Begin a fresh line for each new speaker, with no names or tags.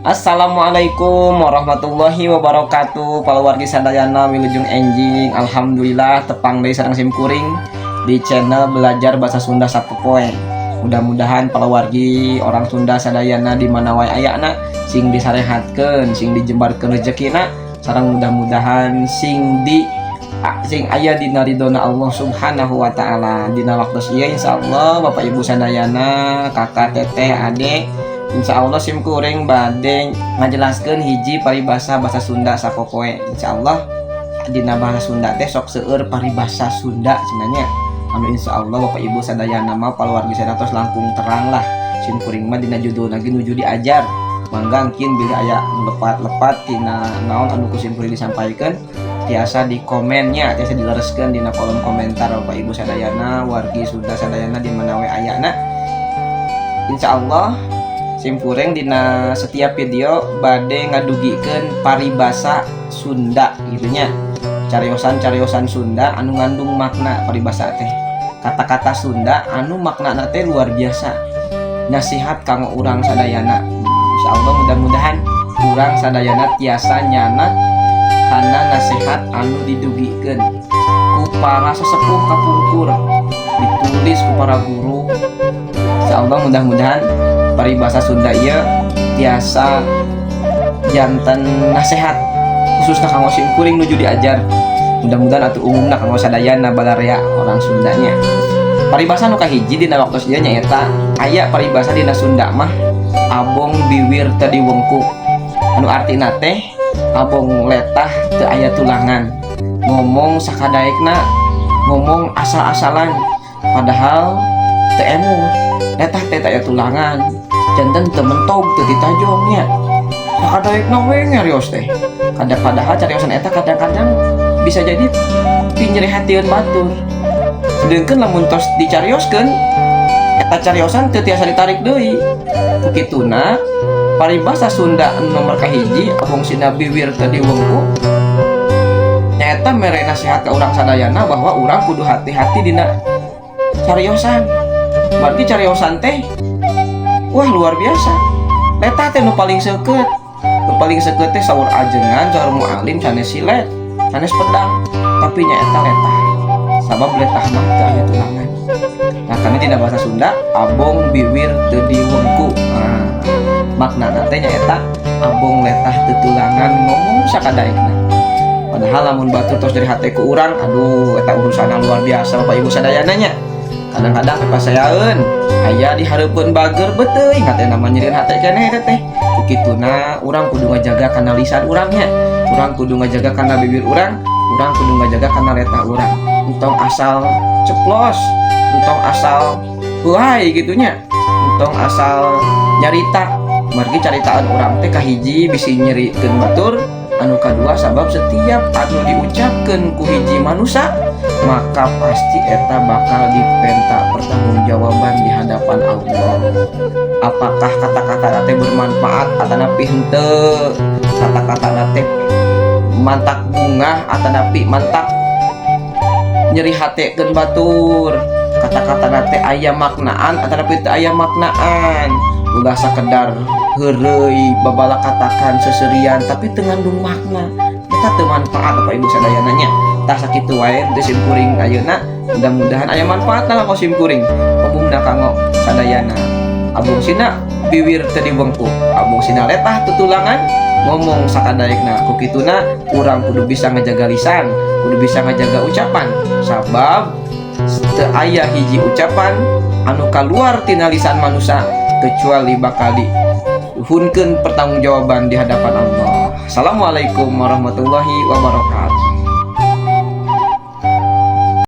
Assalamualaikum warahmatullahi wabarakatuh. Palawargi sadayana, wilujeng enjing. Alhamdulillah, tepang deui sareng sim kuring di channel Belajar Bahasa Sunda Sapopoe. Mudah-mudahan palawargi orang Sunda sadayana di mana wae ayana sing disarehatkeun, sing dijembarkeun rezekina, sareng mudah-mudahan sing aya dina ridona Allah Subhanahu wa Taala. Dina waktu ieu, insyaallah Bapak Ibu sadayana, kakak, teteh, adek, insya Allah sim kuring bade ngajelaskeun hiji paribasa bahasa Sunda sapopoe. Insya Allah dina bahasa Sunda teh sok seueur paribasa Sunda cenah nya, anu insya Allah Bapak Ibu sadayana mah, palawargi sadaya, tos langkung terang lah. Sim kuring mah dina judul lagi nuju diajar. Mangga engkin bilih aya nu lepat-lepat tina naon anu ku sim kuring disampaikan, tiasa di komennya, tiasa dilereskeun dina kolom komentar. Bapak Ibu sadayana, wargi Sunda sadayana di mana we ayana, insya Allah sim kuring dina setiap video bade ngadugikeun paribasa Sunda gitu nya, cariosan-cariosan Sunda anu ngandung makna. Paribasa teh kata-kata Sunda anu makna teh luar biasa, nasihat kanggo urang sadayana. Insya Allah mudah-mudahan urang sadayana tiasa nyanak karena nasihat anu didugikeun ku para sesepuh kapungkur, ditulis ku para guru. Insya Allah mudah-mudahan paribasa Sunda ieu tiasa janten nasihat khususnya kanggo sim kuring nuju diajar, mudah-mudahan atau umumna kanggo sadayana balarea orang Sundanya. Paribasa nu kahiji dina waktu ieu nyaeta aya paribasa dina Sunda mah, "Abong biwir teu diwengku," anu artina teh abong letah teu aya tulangan, ngomong sakadaekna, ngomong asal-asalan, padahal teu emut. Letah teh teu aya tulangan, janten teu mentog, teu ditajong nya, sakadaekna we nyarios teh. Kadang padahal cariosan eta kadang-kadang bisa jadi pinyeri hatieun batur, sedangkan lamun tos dicarioskeun, eta cariosan teu tiasa ditarik deui. Ku kituna paribasa Sunda nomor kahiji, "Abong sina biwir teu diwengku," nyaeta mere nasihat ke urang sadayana bahwa urang kudu hati-hati dina cariosan. Berarti cariosan teh wah, luar biasa. Letah teh nu paling seukeut, nu paling seukeut teh saur ajengan, saur mualim, sanes silet, sanes pedang, tapi nyaeta letah, sabab letah mah teu aya tulangan. Nah, karena dina bahasa Sunda, "Abong biwir teu diwengku," nah, maknana teh nyaeta abong letah teu tulangan, ngomong sakadaekna, padahal lamun batur tos nyeri hate ku urang, aduh, eta urusan luar biasa. Bapak Ibu sadayana nya, kadang-kadang pasayaeun aya di hareupeun bager beteuing hatena mah nyerieun hate keneh eta teh. Ku kituna urang kudu ngajaga kana lisan urang nya, urang kudu ngajaga kana bibir urang, urang kudu ngajaga kana letah urang. Entong asal ceplos, entong asal huai gitu nya, entong asal nyarita, margi caritaan urang teh kahiji bisi nyerikeun batur, anu kadua sabab setiap anu diucapkeun ku hiji manusia maka pasti eta bakal dipenta pertanggungjawaban di hadapan Allah. Apakah kata-kata teh bermanfaat atanapi henteu, kata-kata teh mantak bungah atanapi mantak nyeri hatekeun batur, kata-kata teh aya maknaan atanapi teu aya maknaan. Ulah sakedar heureuy babalakatakan seserian tapi teu ngandung makna, eta teu manfaat, Bapak Ibu sadayana nya. Tah, sakitu wae teu sim kuring ayeuna, mudah-mudahan aya manfaatna kanggo sim kuring, umumna kanggo sadayana. "Abong sina biwir teu diwengku, abong sina letah tutulangan, ngomong sakadaekna." Ku kituna urang kudu bisa ngejaga lisan, kudu bisa ngejaga ucapan, sabab teu aya hiji ucapan anu keluar tina lisan manusia kecuali bakal dihunkeun pertanggungjawaban di hadapan Allah. Assalamualaikum warahmatullahi wabarakatuh.